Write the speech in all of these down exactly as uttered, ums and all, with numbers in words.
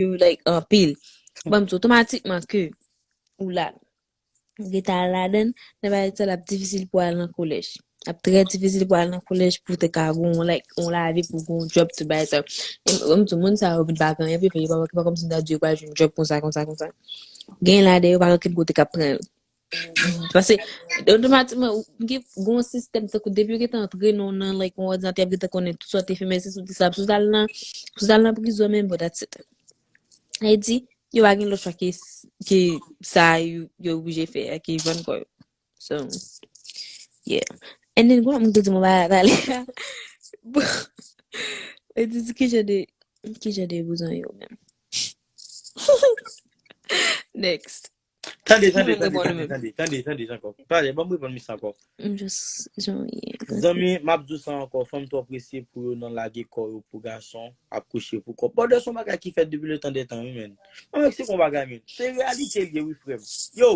yo, like, anpil. Bon, m di otomatikman ke ou la. Ou gentan al ladan, nan bagay sa l ap difisil pou al nan kolèj. Ap trè difisil pou al nan kolèj pou te ka gon, like, yon lavi pou gon djòb tout bagay sa. E m di moun sa yo vin pa gen anyen pou yo fè, yo pa, pa kòmsi m ta di yo pral jwenn djòb konsa, konsa, konsa. Gen ladan yo pa gen okenn kote k ap pran yo. Paske otomatikman ou gen gon sistèm tankou depi yo gentan antre nan, nan, like, yon òdinatè, y ap gentan konnen tout sa w te fè, men si w te sa, si w t al nan, si w t al nan prizon menm, but that's it. Sa vle di, yo pa gen lòt chwa ke, ke sa yo, yo oblije fè, ke vann kò yo. So, yeah. And then, gwo moun te di mwen bagay talè. Bon. E di ki jan de, ki jan de bouzon yo menm. Next. Tande, tande, tande, tande, tande, tande, tande, tande ankò. Pale, ban m reponn misye ankò. M just, jan ye. Zanmi, m ap di w sa ankò, fanm twò presye pou yo nan lage kò yo pou gason, ap kouche pou kòb. Bòdè se yon bagay ki fèt depi letan dètan, wi, menn. Mwen, se yon bagay, menn. Se reyalite l ye, wi, frè m. Yo!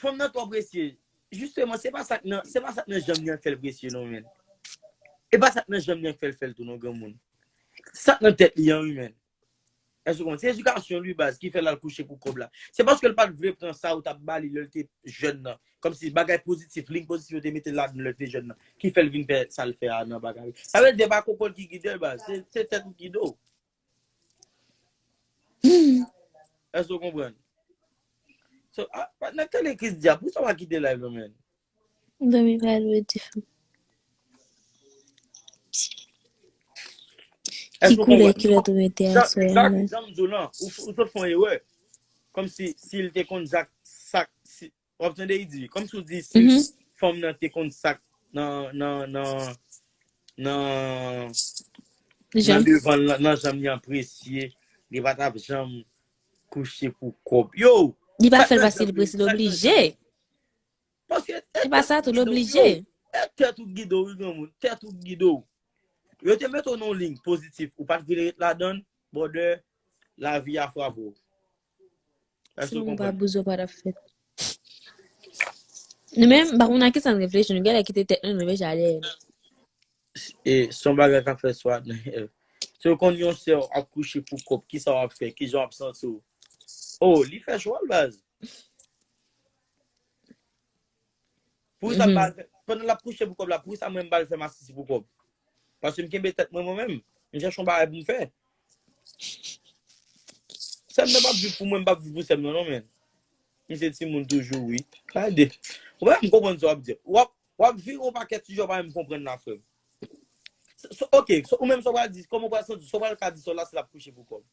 Fanm nan twò presye. Jisteman, se pa sa k nan, se pa sa k nan janm li an k fè l presye, non, menn. E pa sa k nan janm li an k fè l fè l tou, non, granmoun. Sa k nan tèt li an, wi, menn. Èske w konprann? Se edikasyon li, baz, ki fè l al kouche pou kòb la. Se paske l pa t vle pran sa ou t ap ba li lè l te jèn nan. Kòmsi bagay pozitif, liy pozitif yo te mete l ladan lè l te jèn nan. Ki fè l vin fè sa l fè a nan bagay. Sa vle di, se pa kòkòt ki gide l, baz. Se, se tèt ou ki do. Èske w konprann? So, a, patnè, tande Chris di a, poukisa w pa kite live lan, menn? Dòmi pa dwe di fanm. Ki koulè kilòt ou mete aswè a, menn? Jan m di w lan, ou, ou sot fè yon erè. Kòmsi, si l te konn sa, sa, si, w ap tande, li di, kòmsi w di, si fanm nan te konn sa nan, nan, nan, nan, nan devan l, nan janm li an presye, li pa t ap janm kouche pou kòb. Yo! Li pa fè l paske li presye, li oblije. Paske Se pa sa tou, li oblije. E tèt ou gide w, wi, granmoun. Tèt ou gide w. Yo te mete w nan yon liy pozitif. Ou pa t vle ret ladan l, bòdè, lavi a frape w. Si moun pa bouzou, pa t ap fèt. Nou menm, m pa konn nan kisa n reflechi, nou genlè kite tèt nou, nou deja dèyè nou. E se yon bagay k ap fèt sou Adnan. Se konn yon sè w ap kouche pou kòb, kisa w ap fè? Kijan w ap santi w? Oh, li fè chwa l, baz. Poukisa m pa fè, pandan l ap kouche pou kòb la, poukisa mwen m pa al fè masisi pou kòb? Paske m kenbe tèt mwen, mwen menm. M chèche yon bagay pou m fè. Sè m nan p ap viv pou mwen, m p ap viv pou sè m nan, non, menn. M se timoun toujou, wi. Gade. Ou pa menm konprann sa w ap di. W ap, w ap vire yon pakèt sijè w pa menm konprann la, frè m. So, so, ok, so, ou menm sa w pral di, kòman w pral santi, sa w pral ka di sa w la si l ap kouche pou kòb?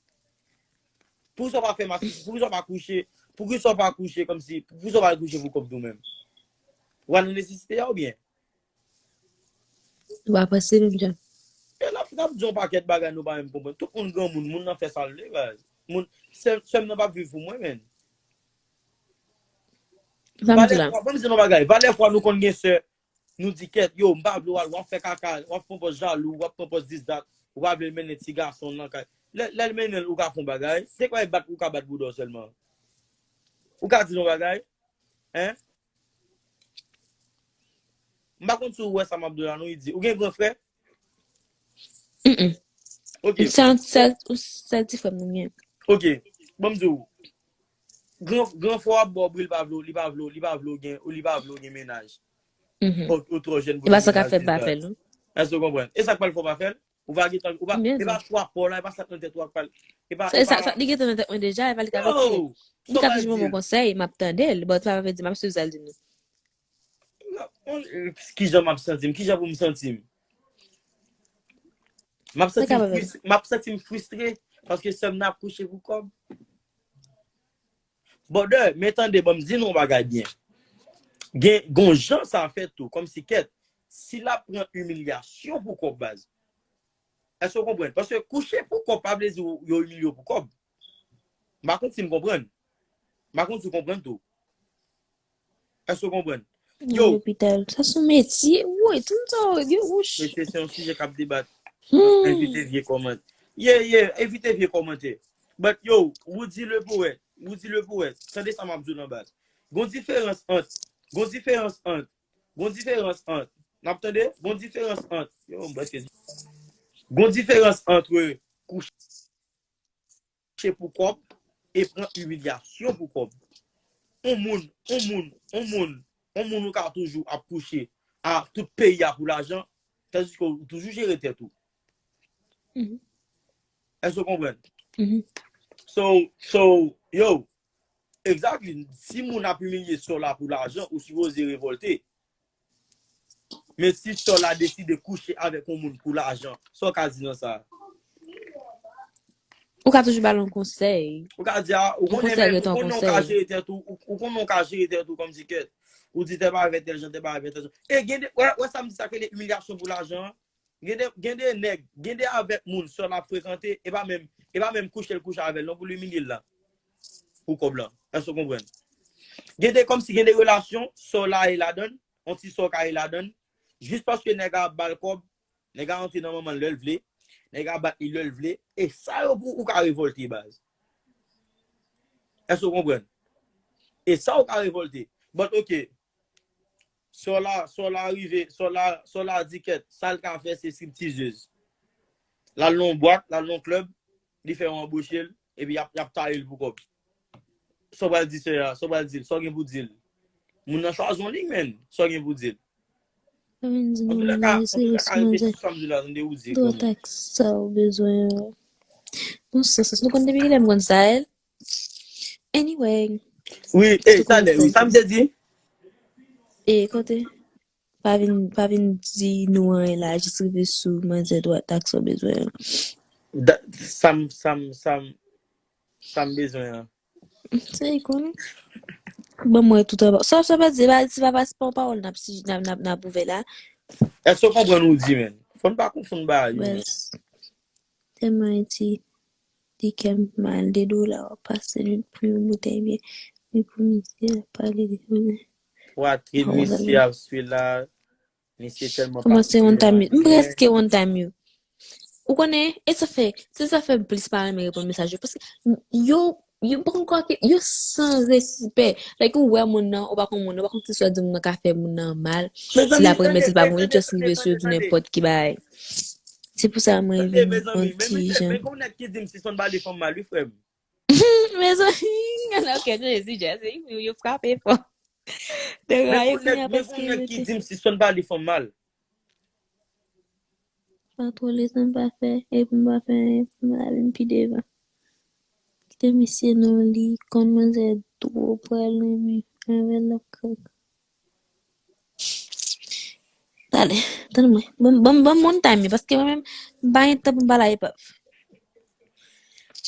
Poukisa w pa fè masisi, poukisa w pa kouche, poukisa w pa kouche kòmsi, poukisa w pa al kouche pou kòb tou menm? Ou pa nan nesesite a oubyen? Ou pa panse menm jan. E n ap, n ap di yon pakèt bagay nou pa menm konprann. Tout moun granmoun, moun nan fè sa l vle, baz. Moun, sè, sè m nan p ap viv pou mwen, menn. Sa m di la. Valè fwa, ban m di nou bagay. Valè fwa nou konn gen sè, nou di kèt, yo, m pa vle w al, w ap fè kaka, w ap pran pòz jalou, w ap pran pòz this that, ou pa vle l mennen ti gason nan kay. Lè, lè l mennen l, ou ka fè yon bagay. Se kwè bat, ou ka bat bouda w sèlman. Ou ka di yon bagay. Hein? M pa konn si w wè sa m ap di w la, non, li di. Ou gen gran frè? Mm-mm. Ok. Sèl, sèl, sèl ti frè m mwen gen. Ok. Ban m di w. Gran, gran frè w ap ba w bri, li pa vle, li pa vle, li pa vle w gen, li pa vle w gen mennaj. Ou, ou twò jèn pou gen mennaj. E pa sa k ap fè l pa fè l, non. Èske w konprann? E sa k pral fè w pa fè l? Ou pa gentan, ou pa, e pa chwa pa w la, e pa sa k nan tèt ou ak pa l. E pa, e pa sa, li gentan nan tèt mwen deja, e pa li k ap retire. Li ka toujou ban mwen konsèy, m ap tande l, but sa pa vle di m ap swiv sa l di m nan. Kijan m ap santi m? Kijan pou m santi m? M ap santi m fris-, m ap santi m fristre paske sè m nan ap kouche pou kòb. Brother, men tande, ban m di nou yon bagay byen. Gen, gon jan sa fèt tou, kòmsi kèt, si l ap pran imilyasyon pou kòb baz. Èske w konprann? Paske kouche pou kòb pa vle di yo imilye w pou kòb. M pa konn si m konprann. M pa konn si w konprann tou. Èske w konprann? Yo. Lopital. Sa se yon metye. Woy, tout sa yo, yo, wouch. Mesye, se yon sijè k ap debat. Hmm. Evite vye kòmantè. Yeah, yeah, evite vye kòmantè. But yo, Woody le poète. Woody le poète. Tande sa m ap di w nan baz. Gon diferans ant, gon diferans ant, gon diferans ant, n ap tande? Gon diferans ant, yo, m prèske di. Gon diferans ant, euh, kouche kouche pou kòb e pran imilyasyon pou kòb. On moun, on moun, on moun, on moun ou ka toujou ap kouche a tout peyi a pou lajan, tandiske ou toujou jere tèt ou. Èske w konprann? So, so, yo, exactly, si moun ap imilye sè w la pou lajan, ou sipoze revòlte. Men si sè w la deside kouche avèk yon moun pou lajan, sa w ka di nan sa? Ou ka toujou ba l yon konsèy. Ou ka di, a, ou konnen, men ou konnen ou ka jere tèt ou, ou konnen ou ka jere tèt ou kòmsi kèt. Ou di tèl bagay fè tèl jan, tèl bagay fè tèl jan. E gen de, wè, wè sa m di sa k rele imilyasyon pou lajan an. Gen de, gen de nèg, gen de avèk moun sè w la ap frekante, e pa menm, e pa menm kouche l kouche avè l non pou l imilye l la. Pou kòb lan. Èske w konprann? Gen de, kòmsi gen de relasyon, sè w la ye ladan l, yon ti sè w ka ye ladan l, jis paske nèg la ap ba l kòb, nèg la antre nan manman l lè l vle, nèg la bat li lè l vle, e sa yo pou ou ka revòlte baz. Èske w konprann? E sa ou ka revòlte. But ok, sè w la, sè w la rive, sè w la, sè w la di kèt, sa l ka fè se striptizez. L al nan yon bwat, l al nan yon klèb, li fè yo anboche l, epi y ap, y ap taye l pou kòb. Sa w pral di sè a, sa w pral di l, sa w gen pou di l? Moun nan chwazi yon liy, menn, sa w gen pou di l? Sa vin di nou, nou resi responde dwa taks sa ou bezwen an. Bon, sa, sa, nou konn depi kilè m konn sa, el? Anyway. Wi, e, talè, wi, sa m te di? E, kote? Pa vin, pa vin di nou anyen la, jis rive sou manzè dwa taks ou bezwen an. Sa m, sa m, sa m, sa m bezwen an. Se li konnen. Ban mwen tout anba. Sa, sa pa di, se pa, se pa, se pa pawòl n ap, si, n ap, n ap, n ap ouvè la. Èske w konprann ou di, menn? Fò n pa konfonn bagay yo, menn. Tèlman Ayiti, li kè m mal, de dola w ap pase li pou yon boutèy byen. Li pou misye ap pale de. Poitrine misye ap swe la. Misye tèlman pa. Kòmanse one time yo. M prèske one time yo. Ou konnen, e sa fè, se sa fè m plis pa renmen reponn mesaj yo. Paske yo, yo poko, yo san respè. Like, ou wè moun nan, ou pa konn moun nan, ou pa konn ki sa w di moun nan ka fè moun nan mal. Si l ap renmen, si l pa renmen, just rive sou yo di nenpòt ki bagay. Se pou sa mwen vin yon ti jan. Men gon nèg ki di m si son pale fanm mal, wi, frè m. Mezanmi, ok, se Jezi, yo frape fò. Men gon nèg, men gon nèg ki di m si son pale fanm mal. Pa twò letan pa fè, epi m pa fè anyen pou m lavi m pi devan. Kite misye non, li konn manzè dwo pral renmen avè l ap kaka. Talè, tann mwen. Ban m, ban m, ban m one time, paske mwen menm, m pa gen tan pou m pale a epav.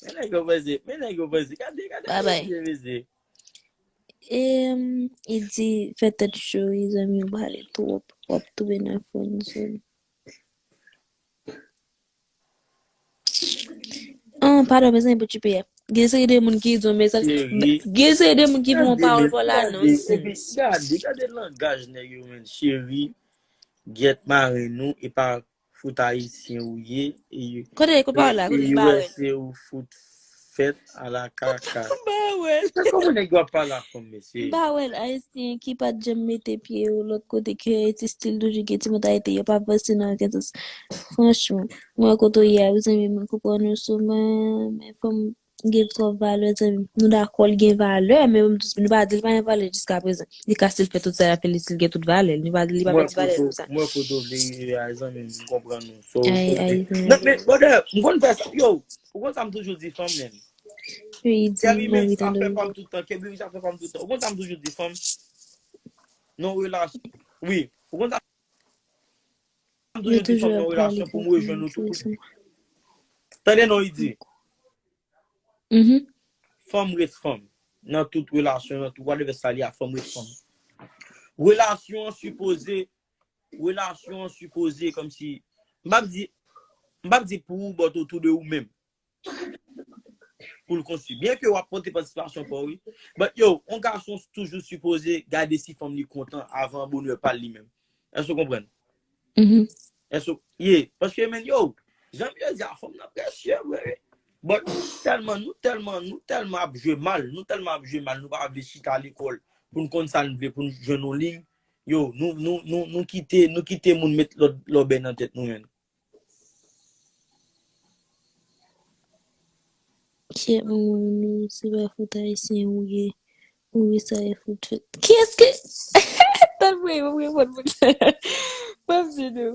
Men nèg yo prese, men nèg yo prese. Gade, gade, gade mesye. E, e di, fè tèt cho, wi, zanmi, ou pale twòp, w ap tonbe nan fon zòn. Oh, padon, mezanmi, pou ti peyè. Gen seri de moun ki di yon mesaj. Gen seri de moun ki pran pawòl pou la, non. Gade, gade langaj nèg yo, men. Cheri, gyèt maren nou, e pa fout ayisyen ou ye. Kote, kote pawòl la, kote pawòl? Se ou fout fèt a la kaka. Bawèl. Se kòman nèg yo ap pale a fanm, mesye? Bawèl, ayisyen ki pa t janm mete pye yo lòt kote ke Ayiti, still toujou gen ti mantalite, yo pa avanse nan okenn sans. Franchman, mwen kote w ye a, wi, zanmi, mwen konprann ou sou, men, men fanm gen twòp valè, zanmi. Nou dakò, l gen valè, men nou pa di l pa gen valè jiska prezan. Li ka still fè tout sa l ap fè, li still gen tout valè l. Nou pa di li pa pèdi valè l pou sa. Mwen kote w vle rive a, zanmi, m konprann ou. So, ay, ay, men, brother, m konn fè sa. Yo, ou konn sa m toujou di fanm, men. Kèbi Rich ap fè pa m tout tan, Kèbi Rich ap fè pa m tout tan. Ou konn sa m toujou di fanm? Non, relasyon. Wi, ou konn sa m toujou di fanm nan relasyon pou m rejwenn ou tou. Tande non, li di. Fanm ret fanm. Nan tout relasyon, nan tout whatever sa li a, fanm ret fanm. Relasyon an sipoze, relasyon an sipoze kòmsi, m p ap di, m p ap di pou ou, but otou de ou menm. Pou l konstwi. Byen ke w ap pote patisipasyon pa w, wi. But yo, yon gason toujou sipoze gade si fanm li kontan avan bonè pa l li menm. Èske w konprann? Èske w ye? Paske, men, yo, jan m te di a, fanm nan presye vre, wi. But tèlman, nou tèlman, nou tèlman ap jwe mal, nou tèlman ap jwe mal, nou pa vle chita lekòl pou n konn sa n vle, pou n jwenn yon liy. Yo, nou, nou, nou, nou kite, nou kite moun met lòd lòbèy nan tèt nou, menn. Ok, Kiyès moun renmen w, se pa fout ayisyen ou ye. Ou wi sa e fout fèt. Kiyès ki Tanpri, m ap reponn moun sa. M ap di nou.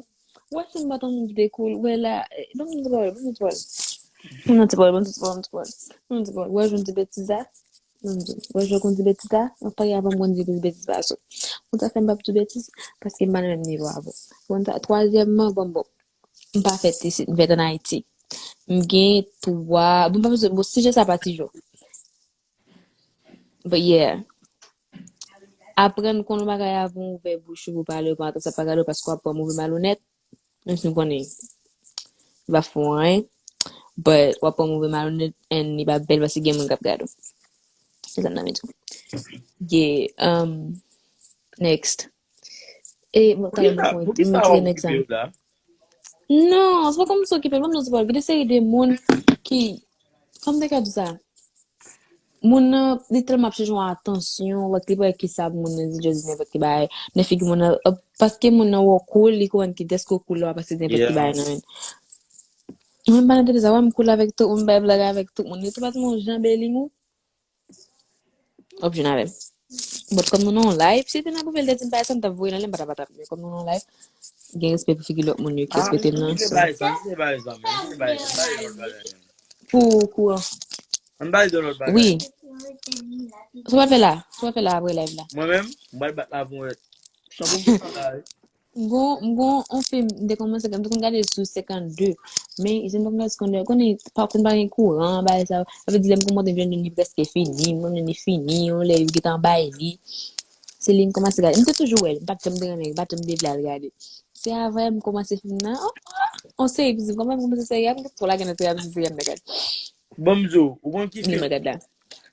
Wè si m pa t yon moun ki te cool. Wè la, eh, ban m ti pawòl, ban m ti pawòl. Ban m ti pawòl, ban m ti pawòl, ban m ti pawòl. Ban m ti pawòl. Wè jwenn ti betiz la. Ban m di, wè jwenn konn ti betiz la. Anpayi avan m konn ti betiz pa sou. Konn sa fè m p ap di betiz, paske m pa nan menm nivo avè w. Konn sa, twazyèmman, bon, bon. M pa fèt isit, m fèt ann Ayiti. M gen twa, bon, m pa bezwen, bon, sijè sa pa ti jo. But yeah. Aprann konn yon bagay avan w ouvè bouch ou pou pale, ou pa antre sa pa gade w paske w ap pran move malonèt. Menm si m konnen li pa fè w anyen. But w ap pran move malonèt and li pa bèl paske gen moun k ap gade w. Se sa m ta vle di w. Yeah, um, next. E, bon, talè m ap retire next la. Non, se pa kòm si okipe l, ban m di w, gen de seri de moun ki, kòman m te ka di sa? Moun nan, li tèlman ap chèche yon atansyon, wè, li pa wè kisa moun nan di, just di nenpòt ki bagay nan figi moun nan, euh, paske moun nan wè w cool, li konprann ki dèske w cool la, w ap pase nenpòt ki bagay nan men l. Mwen, m pa nan tande sa, wè, m cool avèk tout moun, m bay blag avèk tout moun. Li tou pa di m yon jan bèling ou, w ap jwenn avè m. But kòm nou nan yon live, si te nan pwofil te di m bagay sa, m t ap voye l anlè, m pa t ap atake. Men kòm nou nan yon live, gen respè pou figi lòt moun yo ki respekte m nan, so. Pou kouran. Ann pale de lòt bagay. Wi. Sa w ap fè la? Sa w ap fè la apre live la? Mwen menm, m pral bat la pou mwen. Chanpon pou sa la, wi. M gon, m gon on fim, m te kòmanse, m te konn gade l sou senkannde. Men, jan m te konn gade senkannde, konnen pa konn pa gen kouran, bagay sa yo. Sa vle di, lè m kòmanse, m jwenn li prèske fini, m jwenn li fini, yon lè yo gentan bay li. Se li m kòmanse gade. M te toujou wè l, m pa t janm te renmen, m pa t janm te vle al gade. Se avè m kòmanse fim nan. Oh, oh, on seri, pitit, kòman m kòmanse seri a, m te twò lage nan seri a, m di seri a m ta gade. Bon, m di w, ou konn ki fim?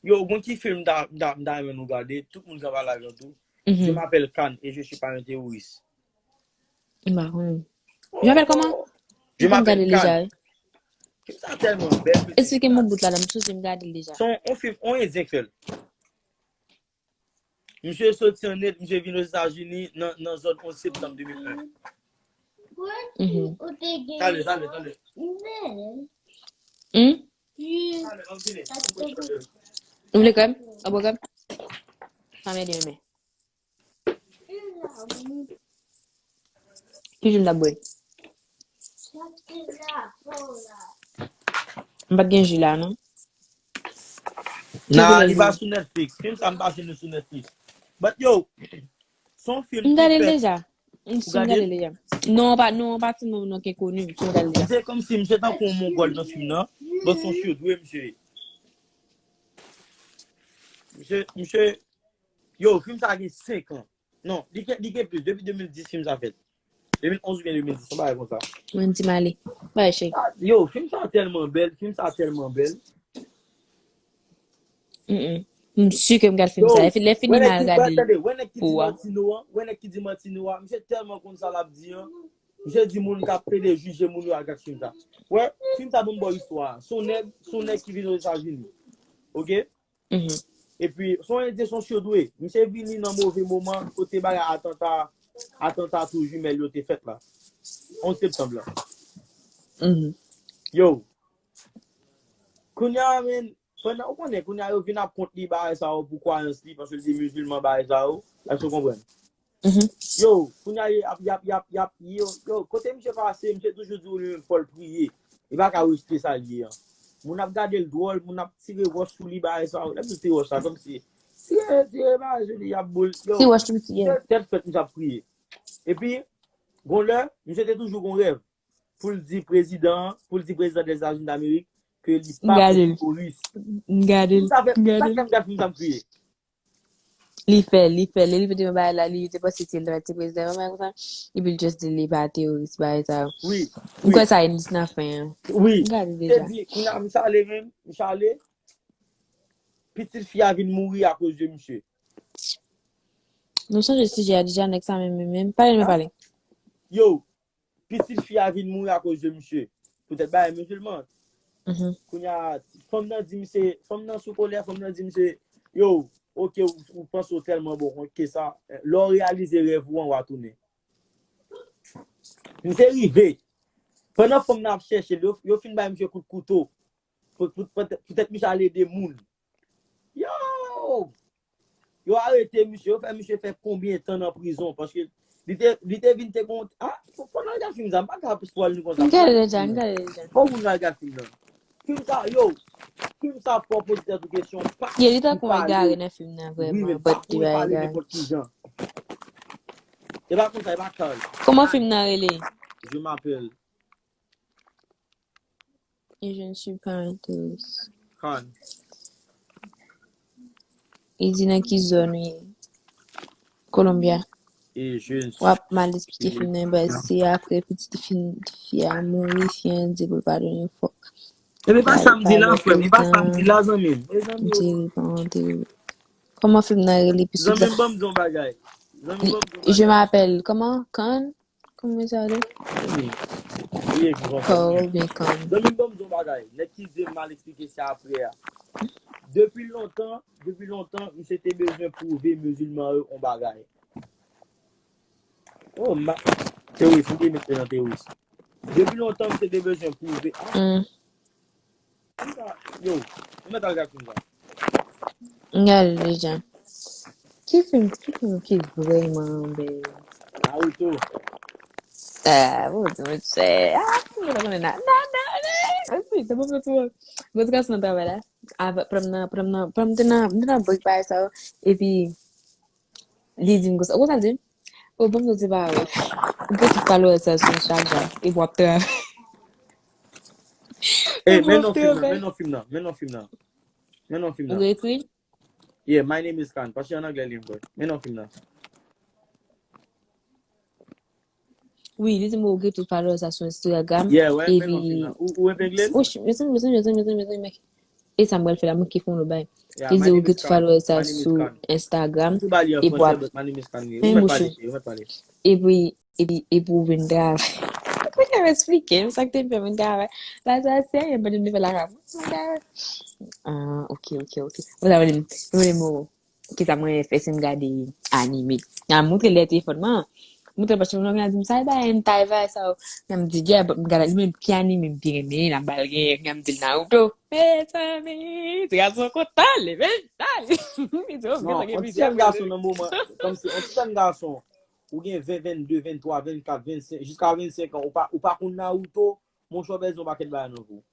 Yo, ou konn ki fim m ta, m ta, m ta renmen nou gade? Tout moun sa pale avè w tou. Je m'appelle Khan et je suis pas un terroriste. M pa konnen. Je m'appelle comment? Je m'appelle Khan. Fim sa tèlman bèl. Eksplike m yon bout la, m sou si m gade l deja. Se yon, yon fim, yon endyen k fè l. Misye soti an End, misye vin Ozetazini nan, nan zòn onz septanm de mil en. Mhm. Talè, talè, talè. Hmm? Talè, ann vini. Ou vle krèm? Ou bwè krèm? Sa m ede men. Ki ji m t ap bwè? M pa t gen ji la, non. Nan, li pa sou Netflix. Fim sa m pa jwenn li sou Netflix. But yo, se yon fim ki fèt. M gade l deja. M si m gade l deja. Non, pa, non, pa ti non, non, ki koni, m si m gade l deja. Se kòmsi misye tankou yon mongòl nan fim nan. Bon, se yon surdoué, misye ye. Misye, misye, yo, fim sa gen senk an. Non, li gen, li gen plis. Depi de mil dis fim sa fèt. De mil onz oubyen de mil dis, yon bagay konsa. Mwen di m ale. Bay cheri. Ah, yo, fim sa tèlman bèl, fim sa tèlman bèl. Mm-mm. M si ke m gade fim sa. Lè fi-, lè fini m al gade l. Tande, wè nèg ki di Martino an, wè nèg ki di Martino a, misye tèlman konn sa l ap di an. Misye di moun k ap pede jije moun yo al gade fim sa. Wè, fim sa ban m ba w istwa a. Se yon nèg, se yon nèg ki vin Ozetazini. Oke? Mhm. Epi, se yon endyen, se yon surdoué. Misye vini nan move moman, kote bagay atanta, atanta Tour Jumelles yo te fèt la. Onz septanm la. Mhm. Yo. Kounye a, men, pandan, ou konnen, kounye a, yo vin ap kont li bagay sa yo pou kwayans li, paske l se mizilman bagay sa yo. Èske w konprann? Mhm. Yo, kounye a, y ap, y ap, y ap, y ap, yo, yo, kote misye pase, misye toujou di w li menm fò l priye. Li pa ka rejte sa l ye an. Moun ap gade l dwòl, moun ap tire wòch sou li, bagay sa yo. Lè misye tire wòch la, kòmsi, tire, tire bagay sou li, y ap boule. Yo, ti wòch tou, yeah. Tèt, tèt fèt, misye ap priye. Epi, gon lè, misye te toujou gon rèv pou l di prezidan, pou l di prezidan Dèzetazini Damerik ke li pa teworis. M gade l. M gade l. Sa fè, sa fè m gade fim sa m kriye. Li fè, li fè, li, li te yon bagay la, li te panse se l te prezidan, yon bagay konsa. Epi l just di li pa teworis, bagay sa yo. Wi, m kwè sa Enis nan fen an. Wi. M gade deja. Te di, kounye a, m chale menm, m chale. Pitit fi a vin mouri akoz de misye. Nou sonje sijè a deja, nèg sa menm, menm, menm. Pale, men pale. Yo, pitit fi a vin mouri akoz de misye. Poutèt bagay mizilman. Mhm. Kounye a, fanm nan di misye, fanm nan sou kolè, fanm nan di misye, yo, oke, ou, ou panse w tèlman bon ke sa, lè w reyalize rèv ou an, w a tounen. Misye rive. Pandan fanm nan ap chèche l, yo, yo fin bay misye kout kouto. Pou, pou, poutèt misye al ede moun. Yo! Yo arete misye, yo fè misye fè konbyen tan nan prizon? Paske li te, li te vin te gon, ah, fò, fò n al gad fim sa, m pa ka ap espwa li konsa. M gade deja, m gade deja. Fò moun al gad fim nan. Fim sa, yo, fim sa fò poze tèt ou kesyon, pa Ye, li tankou egare nan fim nan, vrèman, but li pa egare. E pa konsa, e pa Carl. Kòman fim nan rele? Je m'appelle. Et je ne suis pas un touriste. Kan. Li di nan ki zòn ou ye? Colombia. Et je ne suis W ap mal eksplike fim nan, baz. Se apre pitit fi, fi a mouri, fi an di pou l padone fòk. E pa sa m di la, frè m. E pa sa m di la, zanmi m. Mezanmi, yo. Kòman fim nan rele? Zanmi m, ban m di yon bagay. Zanmi m, ban m di yon bagay. Je m'appelle, kòman? Kan? Kòman sa rele? Zanmi m. Ye, ki konsa. Carl oubyen Kan? Zanmi m, ban m di yon bagay. Nèg ki di m mal eksplike sa apre a. Depi lontan, depi lontan, misye te bezwen pwouve mizilman yo yon bagay. Oh, ma, teworis, m te met nan teworis. Depi lontan, misye te bezwen pwouve. Ah, yo, nou mèt al gad fim sa. M gade deja. Ki fim, ki fim ki vrèman bèl? Naruto. Ah, bon, di monchè. Ah, mwen pa konnen nan, nan, nan, nan. Anpi, se bon, se bon. Bon, ti gason nan travay la. Avè, pran m nan, pran m nan, pran m te nan, m te nan break bagay sa yo. Epi, li di m konsa. Ou konn sa l di m? O, bon, m di pa wè. Ou gen tout followers sa sou Instagram. Epi w ap travay. Ey, men non fim nan, men non fim nan, men non fim nan. Men non fim nan. Ou ekri? Yeah, my name is Khan. Paske an anglè li m kwè. Men non fim nan. Wi, li di m ou gen tout followers sa sou Instagram. Yeah, wè, men non fim nan. Ou, ou epengle l? Mezanmi, mezanmi, mezanmi, mezanmi. E sa m pral fè la, mwen ki fè yon lòt bagay. Li di ou gen tout followers sa sou Instagram. Epi w ap, men mouche. Epi, epi, epi ou vin travay. Kòman m eksplike m sa k te fè m vin travay? La sa serye, m pa t vin fè lakay mwen. Ah, ok, ok, ok. Bon, sa vle m, vle m, oh, ki sa mwen fè si m gade anime? N a montre lè telefòn mwen. Montre paske mwen di m sa, e ba hentai sa. N a m di, yeah, but m gade li menm ki anime m pi renmen, n a bal gen, n a m di Naruto. Mezanmi, ti gason kontan, li vin, li. Non, yon ti jèn gason nan moman, kòmsi, yon ti jèn gason, ou gen ven, venn de, venn twa, venn kat, venn senk, jiska venn senk an, ou pa, ou pa konn Naruto, monchè, w pèdi yon pakèt bagay nan vi w.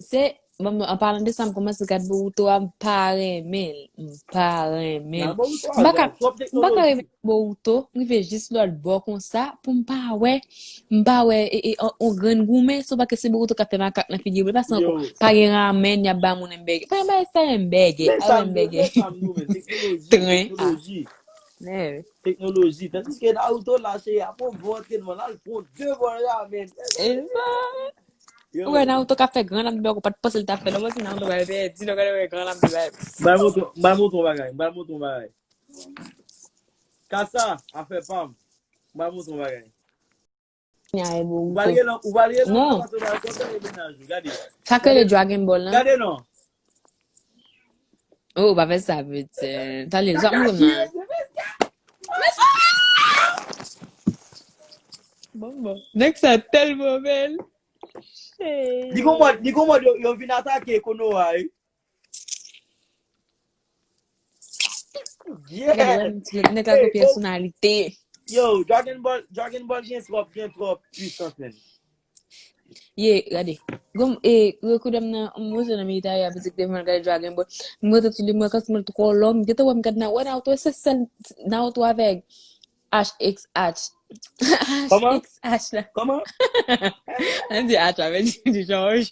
Se, bon, an palan de sa, m kòmanse gad Boruto a, m pa renmen l, m pa renmen l. M pa ka, m pa ka renmen Boruto, m rive jis lòt bò konsa, pou m pa wè, m pa wè, e, e, on, on grenn goumen, se pa ke se Boruto k ap fè makak nan figi m, e pa sa ankò, pa gen ramen, y ap ba moun enbège. Pa gen bagay sa enbège, a enbège. Tren, a. Nè. Teknoloji. Tandiske Naruto la, cheri, ap on bon antrenman, la, l pran de bòl ramen. E sa. Ou wè Naruto ka fè gran lam de bagay, ou pa t panse l t ap fè, non, paske Naruto pral pèdi, non, gade wè gran lam de bagay. Bay montre, bay montre yon bagay, bay montre yon bagay. Kasa, afè pa m. Bay montre yon bagay. Ou pral rele, ou pral rele yon konsa, ou pral konsa e mennaj ou, gade. Sa k rele Dragon Ball lan? Gade non. Oh, pa fè sa, pitit. Tande, sa m nan. Bon, bon. Nèg sa tèlman bèl. Li gon mòd, li gon mòd yo, yo vin atake Konoha, wi. Yeah. Nèg la gen pyèsonalite. Yo, Dragon Ball, Dragon Ball gen twòp, gen twòp pwisans, menn. Ye, gade. Gòm, e, rekou dam nan, mwen se nan militè a, pitit te mwen gade Dragon Ball. Mwen te tande mwen kansi mwen twò long, gen tan wè m gad nan, wè Naruto, se sèl Naruto avèk H X H. Kòman? H X H la. Kòman? An di H avè di, di George.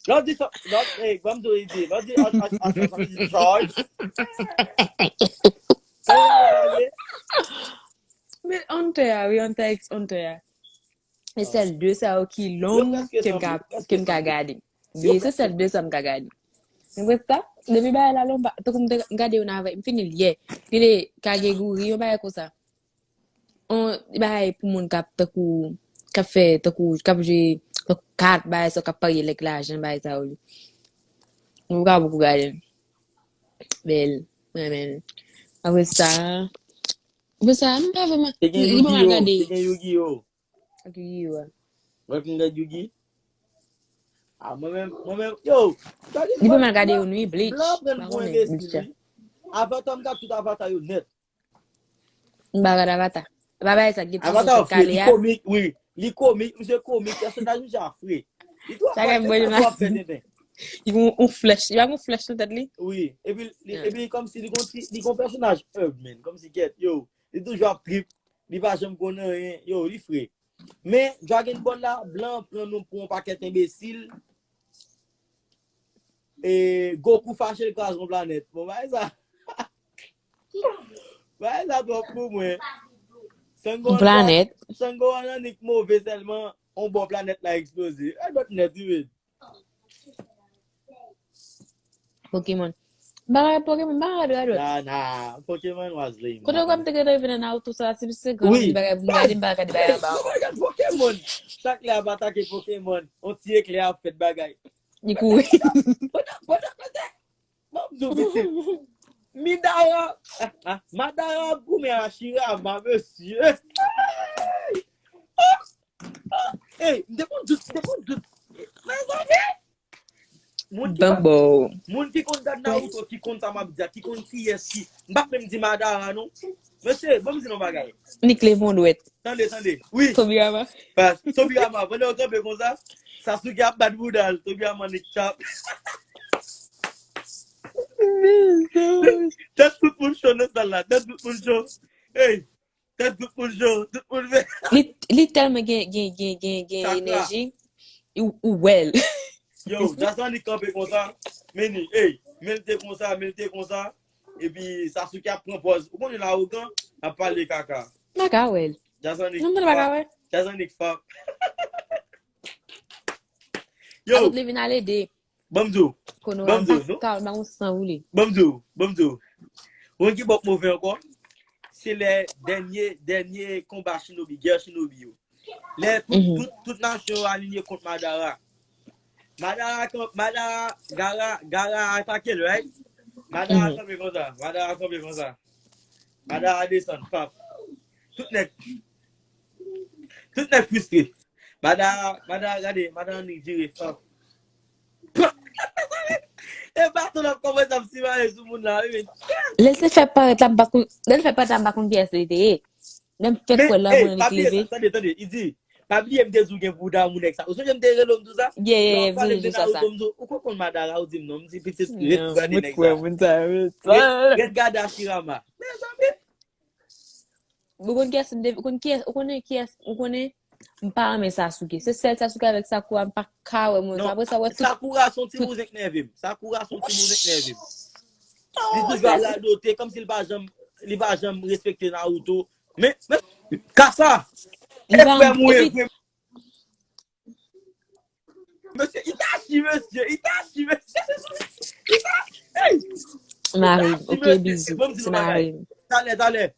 Lò di sa, lò, hey, gòm di, di, lò di H, H, H, H, di George. Kòman? Men Hunter a, wi, Hunter X Hunter a. E sèl de sa yo ki long ke m ka, ke m ka gade. Ye, se sèl de sa m ka gade. Men prèske sa, depi bagay la long, tankou m te gade youn avè, m fini l yè. Rele Kakegurui, yon bagay konsa. On bagay pou moun k ap tankou, k ap fè, tankou, k ap jwe, tankou kat, bagay sa, k ap parye lèk lajan, bagay sa yo. Ou ka poko gade l. Bèl, mwen renmen l. Apre sa, apre sa, m pa vrèman, li pa mal gade. Te gen Yu-Gi-Oh! Ak Yu-Gi-Oh a. Wè pou m gad Yu-Gi? Ah, mwen menm, mwen menm, yo, Dragon Ball, li pou mal gade yo nwi, Bleach. Blan pran pou enbesil, wi. Avatar, m gade tout Avatar yo nèt. M pa gade Avatar. Pa bagay sa ki gen ti sou tèt kale a. Li komik, wi. Li komik, misye komik, pèsonaj misye a fre. Li twò fre, li twò fre tenten. Li gen yon flèch, li pa gen yon flèch nan tèt li? Wi, epi, li, epi kòmsi li gon ti, li gon pèsonaj humble, man. Kòmsi kèt, yo, li toujou ap trip, li pa janm konn anyen, yo, li fre. Men, Dragon Ball la, blan pran nou pou yon pakèt enbesil. E Goku fache, l kraze yon planèt. Bon, bagay sa. Bagay sa twòp pou mwen. Sangohan, Sangohan annik move sèlman, yon bò planèt la eksploze. E lòt nèt, wi, men. Pokemon. M pa gade Pokemon, m pa gade dòt. Nah, nah, Pokemon was lame. Kote w kwè m te gentan rive nan Naruto sa, se plis se gran, wi, m bagay pou m gade, m pa gade bagay anba ankò. Pokemon. Chak lè ap atake Pokemon, yon ti eklè ap fèt bagay. Li kouri. Pandan, pandan, pandan, bon, m di w, pitit. Midara, ah, ah, Madara ap goumen ak Hashirama, mesye. Ey, m te konn dout, m te konn dout. Mezanmi! Moun ki pa, moun ki konn gad Naruto, ki konn sa m ap di a, ki konn kiyès ki, m p ap menm di Madara, non. Mesye, ban m di nou bagay. Nik leve yon dwèt. Tande, tande. Wi. Tobirama. Pas, Tobirama, pandan yo kanpe konsa, Sasuke ap bat bouda l, Tobirama nik tap. Tèt tout moun cho nan sal la, tèt tout moun cho. Ey, tèt tout moun cho, tout moun fè. Li, li tèlman gen, gen, gen, gen, gen chakra, enèji, ou, ou wè l. Yo, Jason li kanpe konsa, men li, ey, men l te konsa, men l te konsa, epi Sasuke ap pran pòz. Ou konnen l awogan, ap pale kaka. M pa ka wè l. Jason li, non, mwen pa ka wè. Jason li fap. Yo. Alòt li vin al ede. Ban m di w. Konoha, ban m di w, non? Kaka, l pa gon san pou li. Ban m di w, ban m di w. Ou konn ki bò k move ankò? Se lè dènye, dènye konba Shinobi, gè Shinobi yo. Lè tout, tout, tout nasyon yo alinye kont Madara. Madara, Madara, Gaara, Gaara atake l, right? Madara kanpe konsa, Madara kanpe konsa. Madara desann, pap. Tout nèg, tout nèg fristre. Madara, Madara, gade, Madara ni vire, pap. E baton l ap kòmanse ap simaye sou moun la, wi, men. Lè l te fè parèt la, m pa konn, lè l fè parèt la, m pa konn kiyès li te ye. Lè m fèk wè l la, mwen li leve. Tande, tande, li di, pa bliye m te di w gen bouda moun nèg sa. Ou sonje m te rele w m di w sa? Yeah, yeah, yeah, m di w sa. Ou konn Madara, ou di m non, m di pitit ret gade nèg sa. Ret, ret gade Hashirama. Mezanmi. Ou konn kiyès m te, ou konn kiyès, ou konnen kiyès, ou konnen m pa renmen Sasuke. Se sèl Sasuke avèk Sakura m pa ka wè moun sa. Apre sa, wè tout. Sakura se yon ti bouzen k nève m. Sakura se yon ti bouzen k nève m. Li toujou ap radote, kòmsi li pa janm, li pa janm respekte Naruto. Men, men, Kasa, e frè m ou ye vre. Mesye, Itachi, mesye, Itachi, mesye. Itachi, hey! Mari m, ok, bizou. Se mari m. Talè, talè.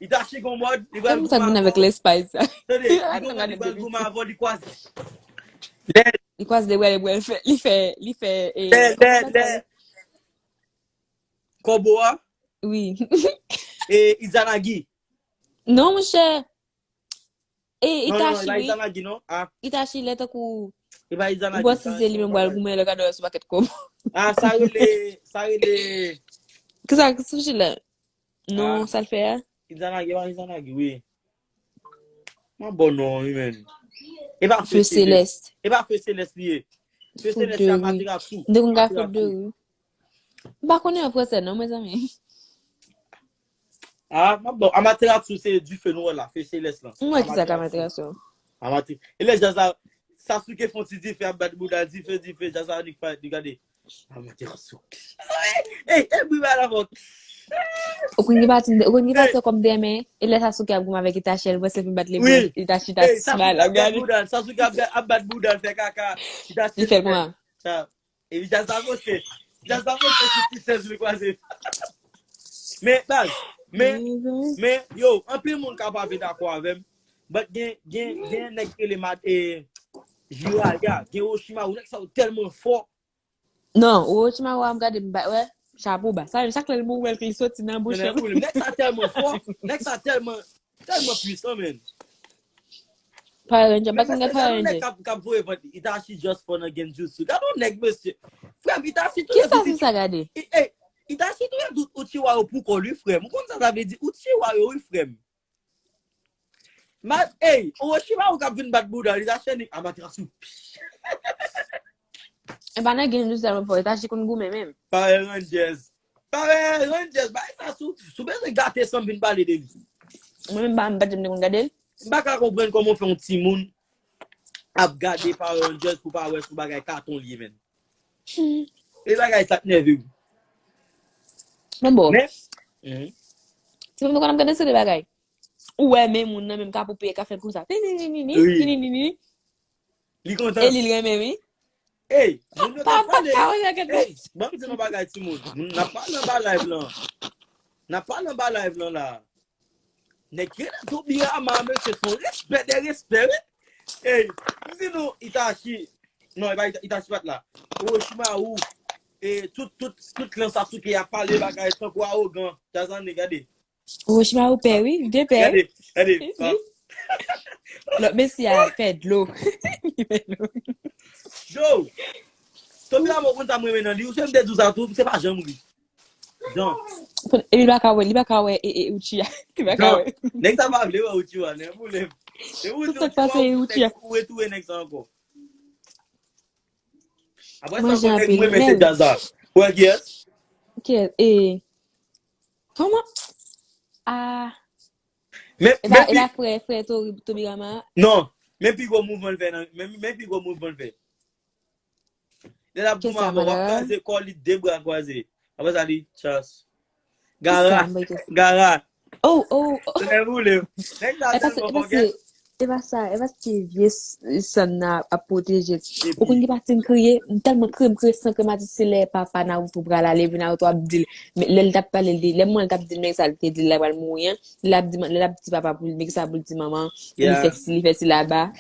Itachi gon mòd, li pral goumen avè w. Tande, li gon mòd, li pral goumen avè w, li kwaze. Li kwaze, li pral fè, li fè, li fè, eh, lè, lè, lè. Kòbo a? Wi. E Izanagi? Non, monchè. E Itachi, wi. Itachi, lè tankou ou panse se li menm pral goumen lè gade sou pakèt kòb. Ah, sa rele, sa rele. Kisa, kisa sushi la? Non, sa l fè a? Izanagi, pa Izanagi, wi. Mwen bon non, wi, men. E pa Feu Céleste. E pa Feu Céleste li ye. Feu Céleste se Amaterasu. M te konn gade Feu de Rue. M pa konnen an fransè non, mezanmi. Ah, m ap bon, Amaterasu se dife nou wè la, Feu Céleste lan. M wè kisa k Amaterasu. Amate-, e lè Jaza, Sasuke fè yon ti dife ap bat bouda, dife, dife, Jaza annik fè, li gade. Amaterasu. Ey, e bri ba la fò. Ou konn ki pati, ou konn ki pati kòm demen, e lè Sasuke ap goumen avèk Itachi, l panse pou bat li, Itachi ta si mal ap gade. Sasuke ap, ap bat bouda, l fè kaka, Itachi fè kòman? Epi Jazz la monte. Jazz la monte sou ti sèz li kwaze. Men, baz, men, men, yo, anpil moun ka pa vin dakò avè m. But gen, gen, gen nèg ki rele Mad-, e, Jiraiya, gen Orochimaru, nèg sa yo tèlman fò. Non, Orochimaru a m gade m ba, wè, chapo ba. Sa, chak lè l mouri, l soti nan bouch. Nèg sa tèlman fò, nèg sa tèlman, tèlman pwisan, men. Power Ranger, m pa t konn gad Power Ranger. Kap, kap voye vant Itachi just for nan genjutsu. Gade yon nèg, mesye. Frè m, Itachi tou. Kisa sou sa gade? Itachi tou tout Uchiwa yo pou kò li, frè m. Ou konn sa sa vle di? Uchiwa yo, wi, frè m. Ma, ey, Orochimaru k ap vin bat bouda, li ta cheni Amaterasu. E pa nan genjutsu sa mwen fò, Itachi konn goumen menm. Power Rangers. Power Rangers, bay sa sou, sou bezwen gate san vin pale de li. Mwen menm pa, m pa janm te konn gade l. M pa ka konprann kòman w fè yon timoun ap gade Power Rangers pou pa wè sou bagay katon li ye, menn. E bagay sa k nève m. Men bon. Men, mhm. Ti moun konn ap gade se de bagay. Ou wè men moun nan menm ka poupe ka fè konsa. Ni ni ni ni ni. Wi. Ni ni ni ni. Li kontan. E li renmen wi. Ey, moun yo t ap pale. Ey, ban m di nou bagay timoun. N ap pale anba live lan. N ap pale anba live lan la. Nèg rele Tobirama, mesye, se yon respè de respè, wi. Ey, m di nou, Itachi, non, e pa Ita- Itachi pa t la. Orochimaru, e tout, tout, tout klan Sasuke ap pale bagay tankou awogan. Jazane, gade. Orochimaru pè, wi, li te pè. Gade, gade. Ah. Lòt mesye a fè dlo. Yo! Tobirama, ou konn sa m renmen nan li, ou se m te di w sa tou, se pa janm ri. Jan. E li pa ka wè, li pa ka wè e, e Uchiha. Li pa ka wè. Nèg sa pa vle wè Uchiha, nèg boule. E ou di Uchiha, ou retouye nèg sa ankò. Apre sa, mwen jan apel mwen mete djaz la. Ou wè kiyès? Kiyès? E. Kòman? Ah. Men, e pa, men e pa frè, frè Tori, Tobirama? Non. Men pi gwo mouvman l fè nan, men, men pi gwo mouvman l fè. Lè l ap goumen avè w, w ap kraze kò li de bra kwaze. Apre sa, li chas. Gara. Gara. Oh, oh, oh. Se lè boule. Nèg sa tèlman fò kè. E pa sa, e paske vye s- sè n nan ap pwoteje. Ou konn ki pati m kriye, m tèlman kriye, m kriye san krematis, se lè papa Naruto pral ale, epi Naruto ap di l, men lè l t ap pale, li, lè mwen l t ap di l, men sa l te di l la pral mouri an, lè l ap di, lè l ap di papa pou l, men sa pou l di manman, li fè si, li fè si laba.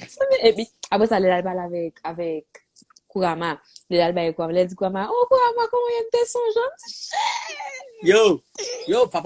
Epi, apre sa, lè l al pale avèk, avèk Kurama, lè l al bay Kurama, lè l di Kurama, oh, Kurama, kòman w ye, m te sonje w, m di, shit! Yo, yo, papa